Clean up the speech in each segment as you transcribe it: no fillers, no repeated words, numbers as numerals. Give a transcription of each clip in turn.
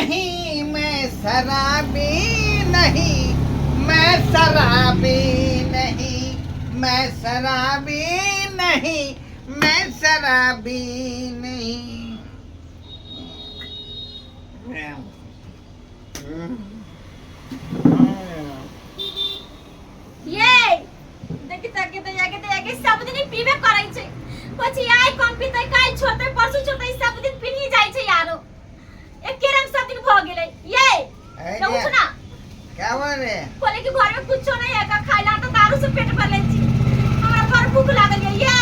नहीं, मैं शराबी नहीं, मैं शराबी नहीं, मैं शराबी नहीं, मैं शराबी नहीं। ये देखी तक तो जाके तो जाके सब दिन ही पीबे करै छै। પછી आइ कम पीतै, काल्हि छोड़तै, परसू छोड़तै, सब दिन पीनी जाइ छै यारो। एके रंग सब दिन भ गेलै। ये ए, तो उठ ना। क्या बोल रहे? बोले कि घर में कुछो नहीं है का खाइला, तो दारू से पेट भर ले छी। हमरा बड़ भूख लागल ये। ये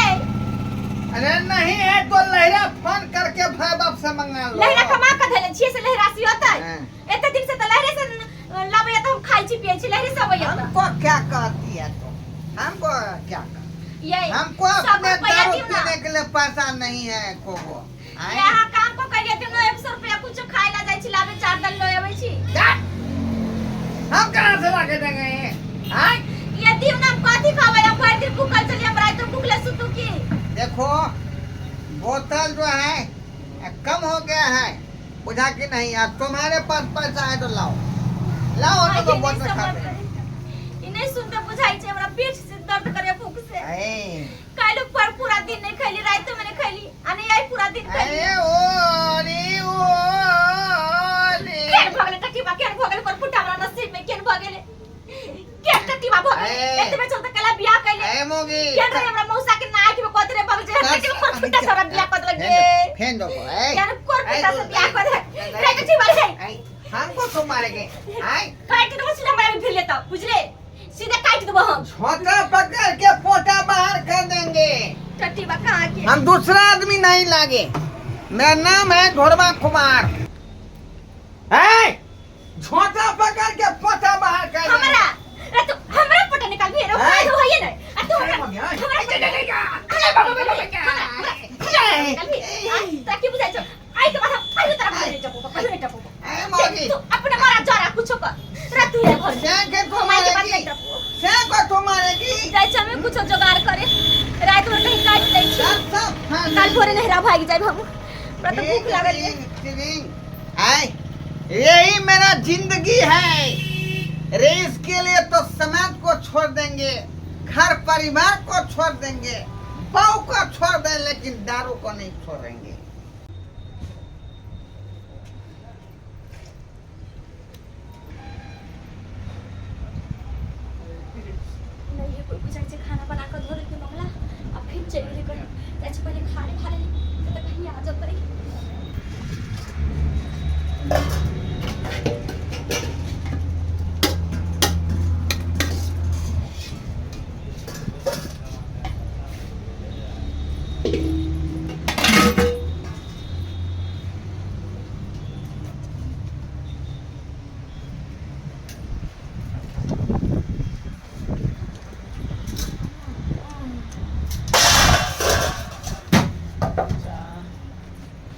अरे नहीं है तो लहरा फोन करके भाई बाप से मंगा लो। लहरा कमा के धैले छियै से लहरा से होतै? हाँ। एते दिन से त लहरे से लाबैया त हम खाइ छी पियै छी, लहरे से अबैया त। हमको क्या कहती है तुम? हमको क्या कहती? ये हमको सब अपने रुपया दारू दियो ना। पीने के लिए पैसा नहीं है को वो। ये अहाँ काम को करिए दियो ना, 100 रुपया कुछो खाइ ला जाइ छी लाबे, चार दाल लऽ अबै छी। क्या? हम कहाँ से ला के देंगे? आय? ये दियो ना, हम कथी खाबै? हम भरि दिन भूखल छलियै, हम राति भूखले सुतू की? देखो बोतल जो है कम हो गया है, बुझा कि नहीं? अब तुम्हारे पास पैसा है तो लाओ लाओ, हम तो बोतल खा ले। ई नहीं सुनते बुझाइ छै, हमरा पीठ से दर्द करे भूख से। ऐ, काल्हि पर पूरा दिन नहीं खैली, राति में नहीं खैली आ नहीं आई पूरा दिन खैली। अरे ओ रे ओ रे। केन भऽ गेलै टटीबा? केन भऽ गेलै पर फुटा हमरा नसीब में? केन भऽ गेलै? केन टटीबा भऽ गेलै? ए। एतबे चलते कला बियाह कैले। ऐ मोगी। केन रहे हमरा मौसा के नाक में कथि रे भऽ गेल छै? टटीबा पर फुटा से हमरा बियाह कऽ देलक गे। फेन दो को, ऐ। केन कोर फुटा से बियाह कऽ देलक रे टटीबा रे? ऐ, हमको तो मारेंगे। आय। काटि देबो सीधा, हमरा भी लेता बुझले, सीधा काटि देबो हम। छोटा पकड़ के पोटा बाहर कर देंगे। टटीबा कहाँ के? हम दूसरा आदमी नहीं लागे, मेरा नाम है घोड़वा कुमार। ऐ, झोटा पकड़ के पोटा बाहर कर देंगे। हमरा रे तू हमरा फोटो निकाल भी रे। ऐ। हो है नहीं आ तू हमरा हो गया, ऐ। हमरा निकाल भी आ, तोरा की बुझाइ छौ? आई के बाद हम कहियो तोरा घर नहीं टपो, कहियो नहीं टपो। ऐ मौगी। तू अपने मरा जरा कुछो कर रे, तू ये घर में। से के हम आई के बाद तुम्हारेगी नहीं टपो। से को तुम्हारेगी। जाइ छी हमे कुछो जोगाड़ करे, रात भर कहीं काटि दै छी। सब सब हाँ। काल भोरे नहरा भागि जाब हम, हमरा तऽ भूख लागल ये। आय, यही मेरा जिंदगी है रे। इसके लिए तो समाज को छोड़ देंगे, घर परिवार को छोड़ देंगे, बहू को छोड़ दें, लेकिन दारू को नहीं छोड़ेंगे। नहीं कोई बुझाइ छै, खाना बना कऽ धो देलकै ममला आ फिर चलि गेलै कहीं। जाइ छै पहिले खाने खा लेली तऽ कहीं आ जेतै। अच्छा,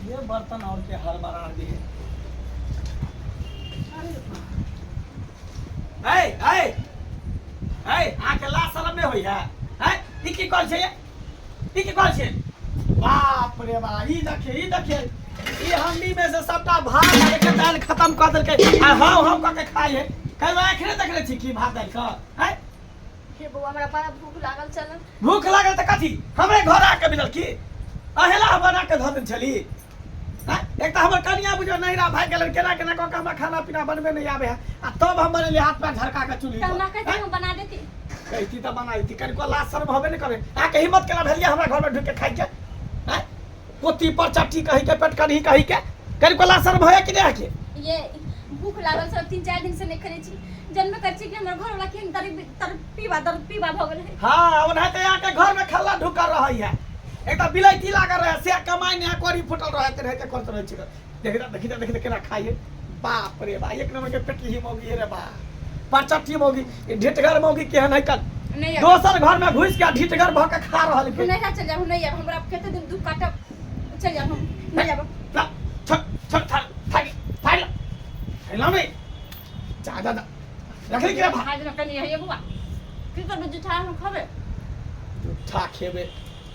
ये बर्तन और के हर बार आन दिए। ऐ ऐ ऐ, अहाँके लाज शरम नहि होइए? ऐ, ई की कल छै? ई की कल छै? बाप रे बाप, ई देखिए, ई देखिए, ई हंडी में से सबटा भात आ के दालि खत्म कऽ देलकै आ हौ हौ कऽ के खाइ है। कहियो आँखि नहि देखले छी की भात दालि के? ऐ हे बौआ, हमरा बड़ा भूख लागल छल। भूख लागल तऽ कथी हमरे घर आके मिलल की? अहेला बना के धऽ देने छली? आँय, एक तऽ हमर कनिया बुझियौ नैहरा भागि गेलै, केना केना कऽ के हमरा खाना पीना बनबे नहि आबै है आ तब हम बनेलियै हाथ पैर झरका के चूल्ही तऽ पर। हमरा कहती आँय, हम बना देती। कहती तऽ बनाइती, कनिको लाज शर्म होबे नहि करे। अहाँके हिम्मत केना भेल हमरा घरमे ढुकि के खाइके? आँय, पोती पर चट्टी कही के, पेट कनही कही के, कनिको लाज शर्म होइए कि नहि अहाँके? ये भूख लागल छल, 3-4 दिन से नहि खेने छी। जनबे करै छी कि हमर घरवाला केहन दर तर पीबा दर पीबा भऽ गेल है। हाँ, ओनाहिते अहाँके घरमे खल्ला ढुकल रहैए, एकटा बिलैती लागल रहै से कमाइ नहि, कड़ी फूटल रहै, तेनाहिते करैत रहै छी। देख देखी देखी केना खाइए। बाप रे बा, एक नंबर के पेटही मौगी रे बा, परचट्टी मौगी, ई ढिठगर मौगी केहन है कल नहीं आब। दोसर घर में घुसि के ढिठगर भऽ के खा रहल है। नहीं चल जाब, नहीं आब, हमरा कते दिन दुख काटब, चल जाब हम, नहीं आब। ला, छोड़ छोड़, थाल थाली थाली थैला में जा जा जा रखली के भा खा देना कनी है बुआ, की करबै, जुठा हम खबै। जूठा खेबै?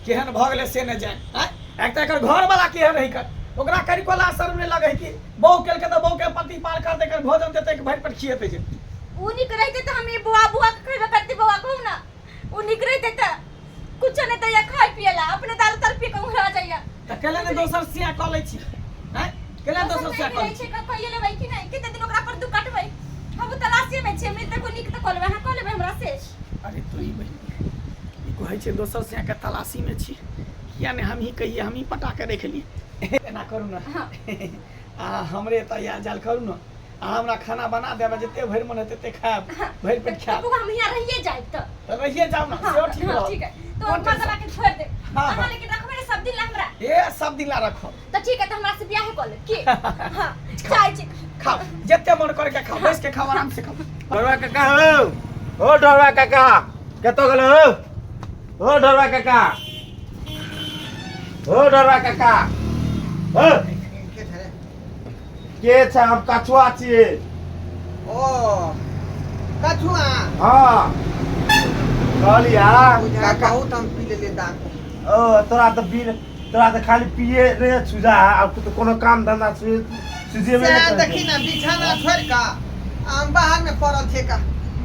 केहन भऽ गेलै से नहि जानि। आँय, एक तऽ एकर घर वाला केहन है कर ओकरा कनिको लाज शर्म नहि लगै है कि बहू केलकै तऽ बहू के पति पार करतै कर भोजन देतै कि भरि पेट खिएतै जे उ निक रहते तऽ हम ई बौआ बौआ के खैबे करती बौआ कहू ना उ निक रहते तऽ कुछो नहीं दैया खाए पिए ला अपने दारू तारू पी के उहरा जाइया तऽ केले ने दोसर सिया कऽ लै छी आँय केले दोसर सिया कऽ लै छी कहियो लेबै कि नहीं कते दिन ओकरा पर दुख कटबै हम तलाशी में छियै मिलते कोई निक तऽ कऽ लेबै अहाँ कऽ लेबै हमरा से अरे तो ई बहिन ई कहै छै दोसर सिया के तलाशी में छी किया ने हमही कहिए हमही पटा के रख लिए एना करू ने हाँ। आ हमरे तऽ आयल जायल करू ने आ हमरा खाना बना देब जते भरि मन हेतै तते खायब भरि पेट तो खायब बौआ हम यहाँ रहिए जायब तऽ तऽ रहिए जाउ ने हाँ, सेहो ठीक हाँ, रहत ठीक है तो कोन हम टेंशन? के छोड़ दे हाँ, अहाँ हाँ। लेकिन रखबै ने सब दिन ला हमरा ए सब दिन ला रखब तऽ ठीक है तऽ हमरा से बियाह कऽ लेब की हाँ चाहे छी खाओ जते मन करे के खाओ बैस के खाओ आराम से खाओ ढोरबा काका हो ओ ढोरबा काका कतऽ गेल हो ओ ढोरबा काका ओ ढोरबा काका हो के छै रे? के छै हम कछुआ छियै ओ कछुआ हाँ कहलिया बुझा काका बहुत हम पी लेलियै दारू ओ तोरा तऽ बिन तोरा तऽ खाली पिए रे छुजा आब तऽ कोनो काम धंधा सुझेबे सएह नहि करै देखी ने बिछाना छोड़ि कऽ हम बाहर में पड़ल छियै का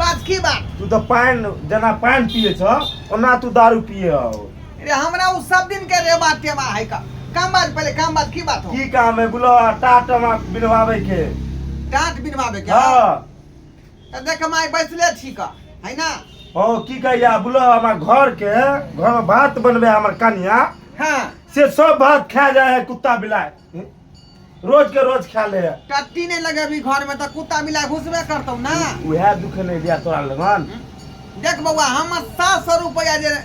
बात की बात तू तऽ पानि जेना पानि पिए छ ओना तू दारू पिए हो रे हमरा उ सब दिन के रेबा टेबा है का काम बात पहले काम बात की बात हो की काम है बोलो टाट हमरा बिनवाबै के डांट बिनवाबे के हाँ तऽ देख हम आइ बैसले छी का है ना हो की कहिया बोलो हमरा घर के घर में भात बनबे हमर कनिया हाँ से सब भात खा जाए है कुत्ता बिलाय रोज के रोज खा ले है टट्टी नहीं लगेबी घर में तऽ कुत्ता बिलाय घुसबे करतौ ना उएह दुख नहीं दिया तोरा लगन देख बौआ हमर 700 रुपया जे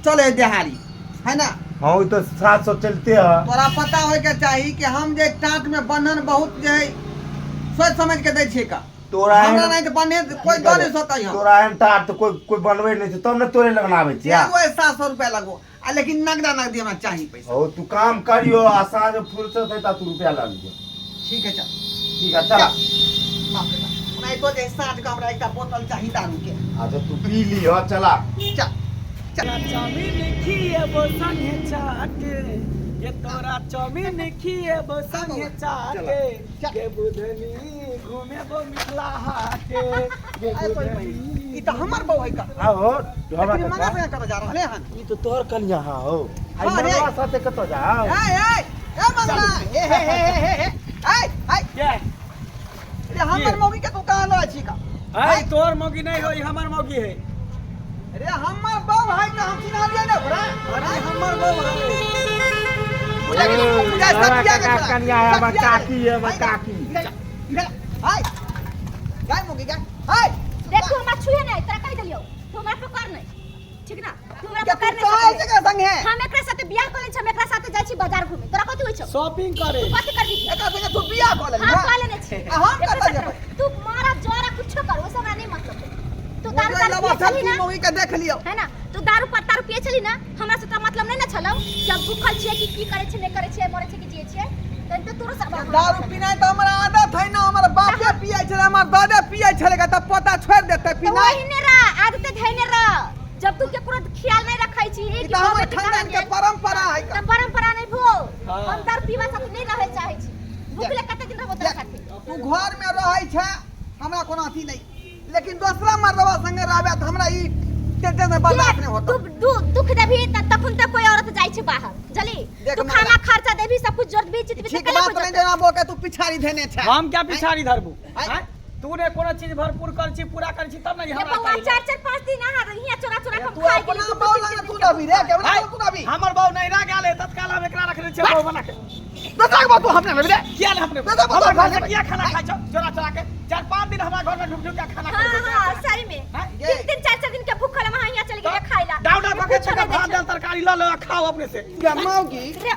चले देहारी है ना हाँ ओ तो 700 चलते है तोरा पता होय के चाही कि हम जे टाट में बन्हन बहुत जे है सोच समझ के दै छियै का तोरा हमरा नहीं तऽ बन्हे कोई दऽ नहीं सकै हम तोरा एहन टाट तो कोई कोई बनबै नहीं छै तब ने तोरे लगन आबै छियै एगो 700 रुपया लगो आ लेकिन नगदा नगदी हमरा चाही पैसा ओ तू काम करियो आ साँझ में फुर्सत है तू रुपया ला लियो ठीक है चल ठीक है चल बाप रे बाप ओनाहितो जे साँझ के हमरा एकटा बोतल चाही दारू के अच्छा तू पी लियो चला चल चल चाउमीन खिएबो संगे चाटे ये तोरा चाउमीन खिएबो संगे चाटे ये बुधनी घुमेबो मिथिला हाटे ये आय कोई बुधनी ई तऽ हमर बहू है का आओ ढोरा लेकिन काका मंगा संगे कतऽ जा रहले हन ई तो तोहर कनिया हा हो आई हाँ रे। मरवा साथे कतऽ जाओ ए ए ए मंगला हे हे हे हे हे ए ए के रे हमर मौगी के तू कहाँ लऽ छी का ऐ तोहर मौगी नहीं हो ई हमर मौगी है रे हमर बहू है तऽ हम चिन्हलियै ने ओकरा अरे हमर बहू है पूजा के पूजा सतिया के छोड़ा कनिया है हमर सतिया के। काकी है हमर हाय, काकी इधर इधर हाय गाय मौगी गाय हाय देखू हमरा छुए नहीं तोरा कहि देलियौ तू हमरा पकड़ नहीं ठीक ना तू हमरा के तू पकड़ नहीं कहाँ सकले। जगह संग है हम एकरा साथे बियाह कऽ लै छी हम एकरा साथे जाइ छी बाजार घूमे तोरा कथी होइ छौ शॉपिंग करे तू कथी करबी एकर संगे तू बियाह कऽ लेलही हम ना? कऽ लेने छी आ हम एकरा कतऽ साथे जेबै? तू मारा जोरा कुछो कर ओसे हमरा नहीं मतलब है। तू दारू बुझै तारू लबा पिए छली सब ना मौगी के देख लियौ है ना तू दारू पर तारू पिए छली ना हमरा से तोरा मतलब नहीं ना छलौ कि हम भूखल छियै कि की करै छियै नहीं करै छियै मरै छियै कि जियै छियै तहन तऽ तोरो सब दारू पीनाइ तऽ हमर आदत है ना हमर बापे पियै छलै हमर दादे पियै छलै तऽ पोता छोड़ि देतै तो पीनाइ ओहिने रह आदत धैने रह जब तू केकरो ख्याल नहीं रखै छी ई तऽ हमर खानदान के परंपरा है तऽ परंपरा नहीं भो हाँ। हम दारू पीवा साथे नहीं रहै चाहै छी भूखले कते दिन रहबो तोरा साथे तू घर में रहै छै हमरा कोनो अथी नहीं लेकिन दोसरा मर्दवा संगे रहबे तऽ हमरा ई टेंशन बर्दाश्त नहीं होता तू दुख देबही त तखन तक कोई औरत जाइ छै बाहर जली देख तू मर्दा। खाना खर्चा देबही सब कुछ जोड़ देबही चितबी ठीक बात नहीं देना बोल के तू पिछाड़ी धेने छै हम क्या पिछाड़ी धरबू आँय? आँय? तू ने कोनो चीज भरपूर कर छी पूरा कर छी तब ने ये हमरा बौआ कहै चार चार पाँच दिन अहाँ हियाँ चोरा चोरा के तू हम खाइ अपना गेली बहू लग तू रहबी रे केवल आँय? तू रहबी हमर बहू नहीं रह गेल है तत्काल हम एकरा रखने छियै बहू बना के दोसरा के बात तू अपने रहबी रे किया ने अपने दादा, हमर बता, घर से बता। किया खाना खाइ छौ चोरा चोरा के चार पाँच दिन हमरा घर में ढुक ढुक के खाना हाँ खाइ छौ। हाँ सही में आँय? ये। तीन तीन चार चार दिन के भूखल हम अहाँ हियाँ चल गेलियै खाइ ला डाउ डाउ पके कुछो छके नहि दै भात छै। दाल तरकारी लऽ ले आ खाओ अपने से गे मौगी रे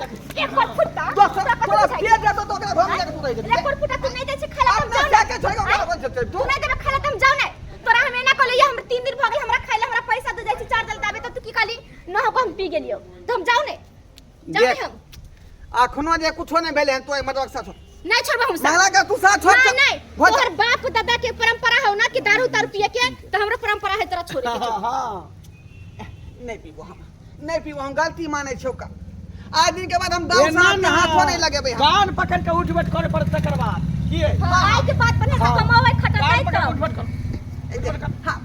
एक पर फुट्टा दोसर तोरा कथी तोरा बुझाइ पेट जेतो तो ओकरा घर में जाके तू रहि छै? जेबी रे पर फुट्टा तू नहीं दै छै खाइ ला अपना तऽ हम जाउ जाके छोड़ि के ओकरा आँय? घर जेतै तू तू नहीं देबे खाइ ला तऽ हम जाउ नहि तोरा हम एना कहलियै हम 3 दिन भऽ गेल हमरा खाइ ला हमरा पैसा दे जाइ छै चार दाल दाबे तऽ तू की कहली न हो हम पी गेलियौ तऽ हम जाउ नहि जाउ देख। नहि हम अखनो जे कुछो नहीं भेलै हन तू एहि मर्दक साथ छोड़। नहीं छोड़बो हम सब मंगला के तू साथ छोड़ नहीं नहीं भोज- तोहर बाप दादा के परंपरा हो ना कि दारू तारू पिए के तो हमरो परंपरा है तोरा छोड़े के हाँ नहीं पीबो हम नहीं पीबो हम गलती मानै छौ का आज दिन के बाद हम दारू एना शराब के ना। हाथो नहीं लगेबै हम। कान पकड़ के उठ बैठ करे पड़त तकर बाद की है? हाँ, आइ के बाद बढ़िया से हाँ। कमाबै खटतै कान पकड़ के तब उठ बैठ कर ए देख, हाँ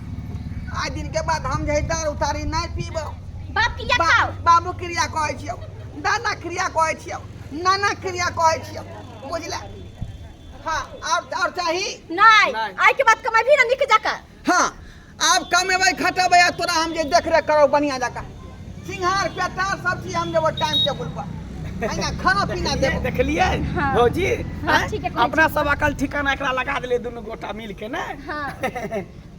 आज दिन के बाद हम जे दारू तारी नहीं पीबो। बाप किया खाओ। बाबू क्रिया कहै छियौ, दादा क्रिया कहै छियौ, नाना क्रिया कहै छियौ, बुझला? हाँ और चाही? नहीं, नहीं। आइ के बाद कमेबही ना नीक जकाँ। हाँ आब कमेबै खटेबै आ तोरा हम जे देख रेख करब बढ़िया जकाँ, सिंघार पेटार सब चीज हम देबो टाइम टेबुल पर, है ना, खाना पीना देबो। देखलियै हाँ। भौजी? हाँ, आँय? ठीके कहै अपना छी। सब अकल ठिकाना एकरा लगा देलियै दुनू गोटा मिल के ने। हाँ।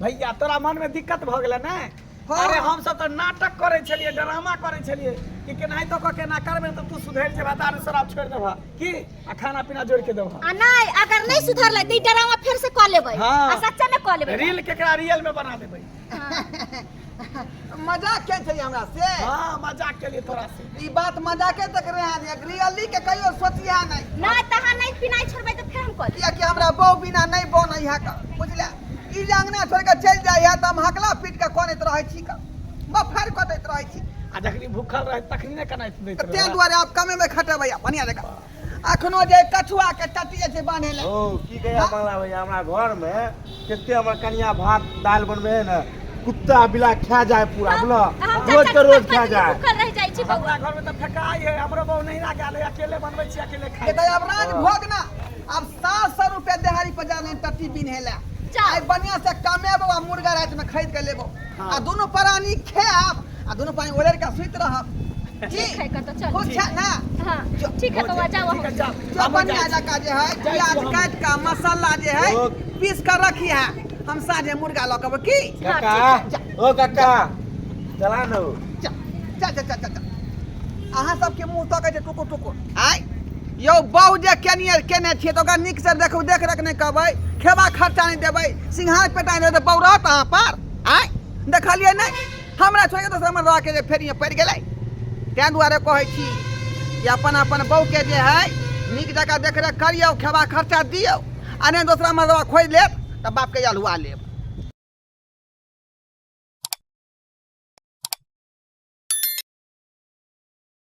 भैया तोरा मन में दिक्कत भऽ गेलै ने? हाँ। अरे हम सब तऽ नाटक करै छलियै, ड्रामा करै छलियै कि केनाहितो कऽ के एना करबै तऽ तू सुधरि जेबह, दारू शराब छोड़ि देबह की, आ खाना पीना जोड़ि के देबह। आ नहीं, अगर नहीं सुधरलै तऽ ई ड्रामा फेर से कऽ लेबै। हाँ। आ सच्चा में कऽ लेबै। रील केकरा रियल में बना देबै। हाँ। मजाक के छै हमरा से? हाँ मजाक के लिए तोरा से। ई बात मजाके तक रहा दिया, रियली के कहियो सोचिया नहीं। नहीं तहाँ नहीं पिनाइ छोड़बै तऽ फेर हम कऽ लेबै। कियाकि हमरा बहू बिना नहीं बनै है का, बुझला? ई जे अंगना छोड़ के चलि जाइ है तऽ हम हकला पीट के कनैत रहै छी का, बफारि कटैत रहै छी। आ जखनी भूखल रहे तखनी ने कनैत दैत तऽ तें रहै। दुआरे आब कमेबै खटेबै आ बढ़िआँ जकाँ। अखनो जे कछुआ के टटी जाइ छै बान्है लए। ओ की कहिया मंगला भैया, हमरा घर में कते हमर कनिया भात दालि बनबे है ने, कुत्ता बिला खा जाए पूरा, हम बुझलो? हम रोज चाचा के रोज पाँच खा दिन जाए। भूखल रहि जाइ छी बौआ। हमरा घर में तऽ फेकाइ है, हमरो बहू नहीं गेल है, अकेले बनबै छी अकेले खाइ तऽ आब राज भोग ना, आब 700 रुपया देहाड़ी पर जाने टट्टी बिन्हे लए। जा। आइ बढ़िया से कमेबो आ मुर्गा राति में खरीद के लेबो। हाँ। आ दुनू प्राणी खायब आ दुनू प्राणी ओलरि के सुति रहब। जी ठीक है तो चल। खुश छै ना? हाँ ठीक है बौआ, जाओ। ठीक है, जाओ। जो हमहूँ बढ़िया जाइ छी। जकाँ जे है जाइ छी प्याज हम। काटि के मसाला जे है ओ। पीस के रखी है, हम साँझे मुर्गा लऽ के अबै की? हाँ, काका, ओ काका चला न। जा जा जा जा जा। अहाँ सबके मुँह तकै छै टुकुर टुकुर। आइ यौ बहु जे केनिए केने छियै तऽ ओकरा नीकसँ देखू, देख रेख नहि करबै, खेबा खर्चा नहि देबै, सिंघार पेटा नहि देबै, तऽ बहु रहत अहाँ पर? आँय देखलियै नहि, हमरा छोड़ि कऽ दोसर मर्दवा के जे फेर पड़ि गेलै। ताहि दुआरे कहै छी कि अपन अपन बहुके जे है नीक जकाँ देखरेख करियौ, खेबा खर्चा दियौ, आ नहि दोसरा मर्दवा खोजि लेत तऽ बापके अल्हुआ लेब।